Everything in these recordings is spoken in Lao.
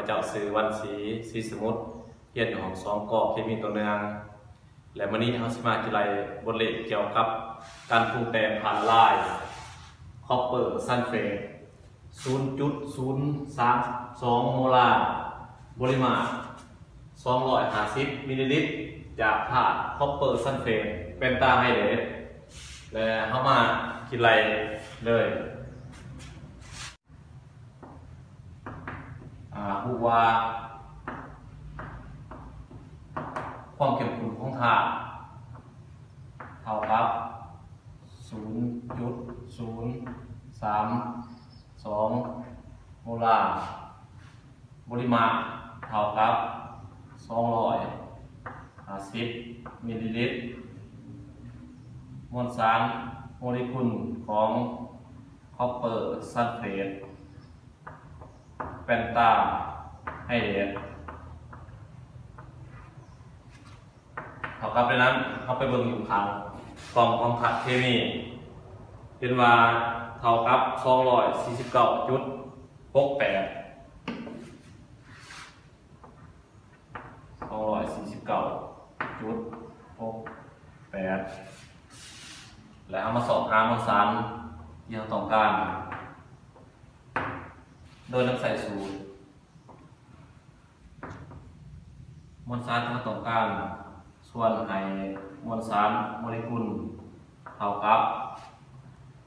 ເຈົ້າຊື່ວັນສີ ສີສະໝຸດ ຮຽນຢູ່ຫ້ອງສອງ ກໍເຄມີຕົວເນື່ອງ ແລະ ມື້ນີ້ເຮົາຊິມາກິນໄລ່ບົດເລກກ່ຽວກັບການປຸງແຕ່ງທາດລະລາຍ copper sulphate ສູນຈຸດສູນສາມສອງໂມລາ ບໍລິມາດສອງຮ້ອຍຫ້າສິບມິນລີລິດ ຈາກທາດ copper sulphate pentahydrate ແລະ ເຮົາມາກິນໄລ່ເລີຍ. ອາ ຮູ້ວ່າຄວາມເຂັ້ມຂຸ້ນຂອງທາດເທົ່າກັບສູນຈຸດສູນສາມສອງໂມລາ ບໍລິມາດເທົ່າກັບສອງຮ້ອຍຫ້າສິບມິນລີລິດ. ມວນສານໂມເລກຸນຂອງ copper sulphate pentahydrate ເທົ່າກັບໃນນັ້ນ ເຮົາໄປເບິ່ງຢູ່ຂ້າງກ່ອງຂອງທາດເຄມີ ເຫັນວ່າເທົ່າກັບສອງຮ້ອຍສີ່ສິບເກົ້າຈຸດຫົກແປດ ສອງຮ້ອຍສີ່ສິບເກົ້າຈຸດຫົກແປດ ແລະ ເຮົາມາຊອກຫາມວນສານທີ່ເຮົາຕ້ອງການ ໂດຍນຳໃສ່ສູດ. ມວນສານທີ່ເຮົາຕ້ອງການ ສ່ວນໃຫ້ມວນສານໂມເລກຸນ ເທົ່າກັບ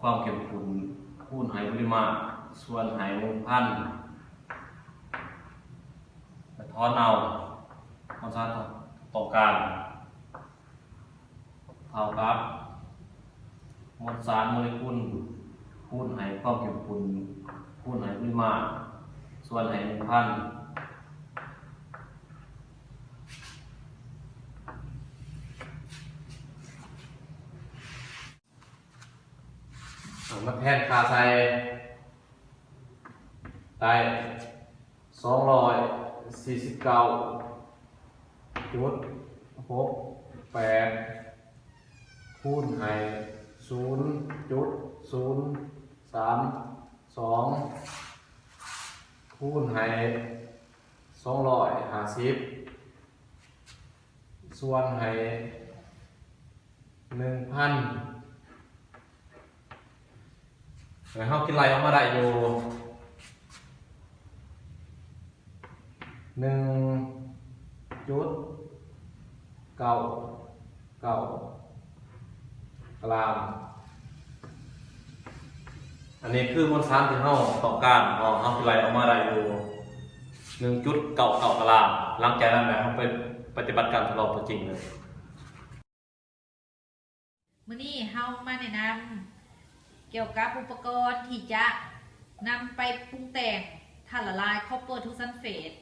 ຄວາມເຂັ້ມຂຸ້ນ ຄູນໃຫ້ປະລິມານ ສ່ວນໃຫ້ໜຶ່ງພັນ ແລະ ຖອນເອົາ ມວນສານທີ່ເຮົາຕ້ອງການ ເທົ່າກັບມວນສານໂມເລກຸນ ຄູນໃຫ້ຄວາມເຂັ້ມຂຸ້ນ ຄູນໃຫ້ປະລິມານ ສ່ວນໃຫ້ໜຶ່ງພັນ. ເອົາມາແທນຄ່າໃສ່ ໄດ້ສອງຮ້ອຍສີ່ສິບເກົ້າຈຸດຫົກແປດ ຄູນໃຫ້ສູນຈຸດສູນສາມສອງ ຄູນໃຫ້ສອງຮ້ອຍຫ້າສິບ ສ່ວນໃຫ້ໜຶ່ງພັນ. ເຮົາຄິດໄລ່ອອກມາໄດ້ຢູ່ ໜຶ່ງຈຸດເກົ້າເກົ້າກຣາມ. ອັນນີ້ຄືມວນສານທີ່ເຮົາຕ້ອງການເນາະ ເຮົາຊິໄລ່ອອກມາໄດ້ຢູ່ ໜຶ່ງຈຸດເກົ້າເກົ້າກຣາມ. ຫຼັງຈາກນັ້ນແຫຼະ ເຮົາໄປປະຕິບັດການທົດລອງຕົວຈິງເລີຍ. ມື້ນີ້ເຮົາມາແນະນຳກ່ຽວກັບອຸປະກອນທີ່ຈະນຳໄປປຸງແຕ່ງທາດລະລາຍ copper two sulphate.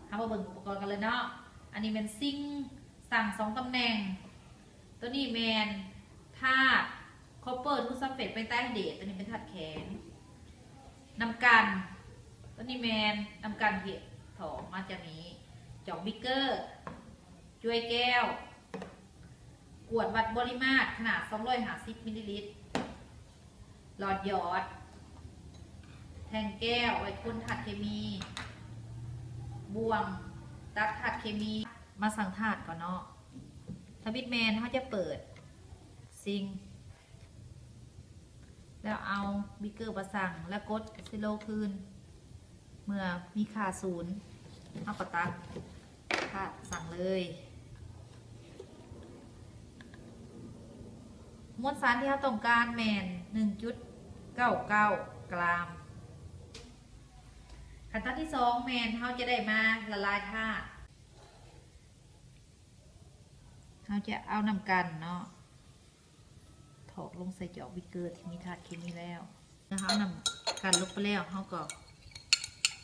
ເຮົາມາເບິ່ງອຸປະກອນກັນເລີຍເນາະ. ອັນນີ້ແມ່ນຊິງ ສ້າງສອງຕຳແໜ່ງ. ໂຕນີ້ແມ່ນທາດ copper two sulphate pentahydrate ໂຕນີ້ເປັນທາດແຂງ. ນ້ຳກັ່ນ ໂຕນີ້ແມ່ນນ້ຳກັ່ນທີ່ຖອກມາຈາກນີ້. ຈອກບິກເກີ ຈວຍແກ້ວ ກວດວັດບໍລິມາດຂະໜາດສອງຮ້ອຍຫ້າສິບມິນລີລິດ. ຫຼອດຫຍອດ ແທ່ງແກ້ວໄວ້ຄົນທາດເຄມີ. ບ່ວງຕັກທາດເຄມີ. ມາຊັ່ງທາດກ່ອນເນາະ. ທຳອິດແມ່ນເຮົາຈະເປີດຊິງ ແລ້ວເອົາບິກເກີມາຊັ່ງ ແລ້ວກົດຊີໂຣຄືນ. ເມື່ອມີຄ່າສູນ ເຮົາກໍຕັກທາດຊັ່ງເລີຍ. ມວນສານທີ່ເຮົາຕ້ອງການແມ່ນໜຶ່ງຈຸດເກົ້າເກົ້າກຣາມ. ຂັ້ນຕອນທີສອງແມ່ນເຮົາຈະໄດ້ມາລະລາຍທາດ. ເຮົາຈະເອົານ້ຳກັ່ນເນາະ ຖອກລົງໃສ່ຈອກບິກເກີທີ່ມີທາດເຄມີແລ້ວ. ເມື່ອເຮົາເອົານ້ຳກັ່ນລົງໄປແລ້ວ ເຮົາກໍ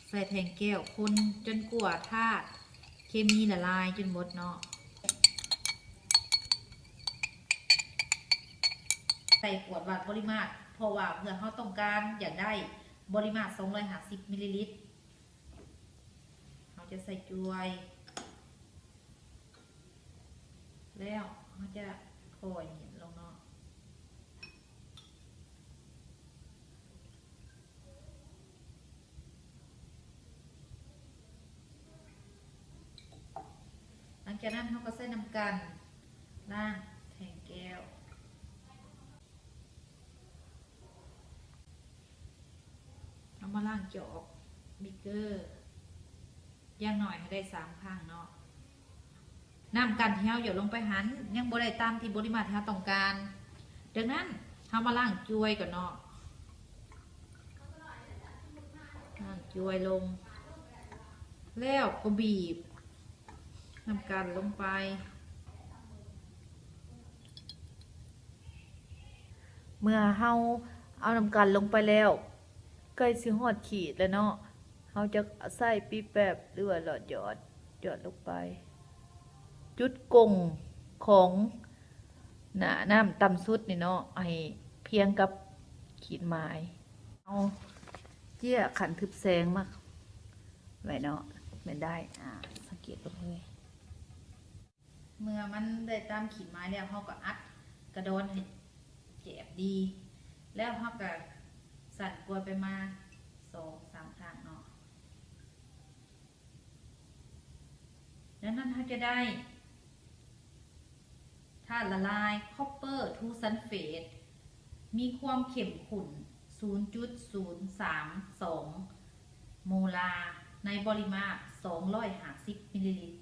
ໃສ່ແທ່ງແກ້ວຄົນຈົນກວ່າທາດເຄມີລະລາຍຈົນໝົດເນາະ. ໃສ່ກວດວັດບໍລິມາດ ເພາະວ່າເພື່ອເຮົາຕ້ອງການຢາກໄດ້ບໍລິມາດສອງຮ້ອຍຫ້າສິບມິນລີລິດ. ເຮົາຈະໃສ່ຈວຍ ແລ້ວເຮົາຈະຄ່ອຍໜີບລົງເນາະ. ຈາກນັ້ນເຮົາກໍໃຊ້ນ້ຳກັ່ນລ້າງແທງແກ້ວ. ເຮົາມາລ້າງຈອກບິກເກີ ຢ່າງໜ້ອຍໃຫ້ໄດ້ສາມຄັ້ງເນາະ. ນ້ຳກັ່ນທີ່ເຮົາຢອດລົງໄປຫັ້ນ ຍັງບໍ່ໄດ້ຕາມທີ່ປະລິມານທີ່ເຮົາຕ້ອງການ. ດັ່ງນັ້ນ ເຮົາມາລ້າງຈວຍກ່ອນເນາະ. ລ້າງຈວຍລົງ ແລ້ວກໍບີບນ້ຳກັ່ນລົງໄປ. ເມື່ອເຮົາເອົານ້ຳກັ່ນລົງໄປແລ້ວ ໃກ້ຊິຮອດຂີດແລ້ວເນາະ, ເຮົາຈະໃຊ້ປີແປັບ ຫຼືວ່າຫຼອດຢອດ ຢອດລົງໄປ. ຈຸດກົງຂອງໜ້ານ້ຳຕ່ຳສຸດນີ້ເນາະ ໃຫ້ພຽງກັບຂີດໝາຍ. ເອົາເຈ້ຍຂັນທຶບແສງມາໄວ້ເນາະ ແມ່ນໄດ້. ອາ ສັງເກດເບິ່ງເລີຍ. ເມື່ອມັນໄດ້ຕາມຂີດໝາຍແລ້ວ ເຮົາກໍອັດກະດອນໃຫ້ແຈບດີ ແລ້ວເຮົາກໍສັ່ນກວດໄປມາສອງສາມຄັ້ງເນາະ. ດັ່ງນັ້ນເຮົາຈະໄດ້ທາດລະລາຍ copper two sulphate ມີຄວາມເຂັ້ມຂຸ້ນສູນຈຸດສູນສາມສອງໂມລາ ໃນປະລິມານສອງຮ້ອຍຫ້າສິບມິນລີລິດ.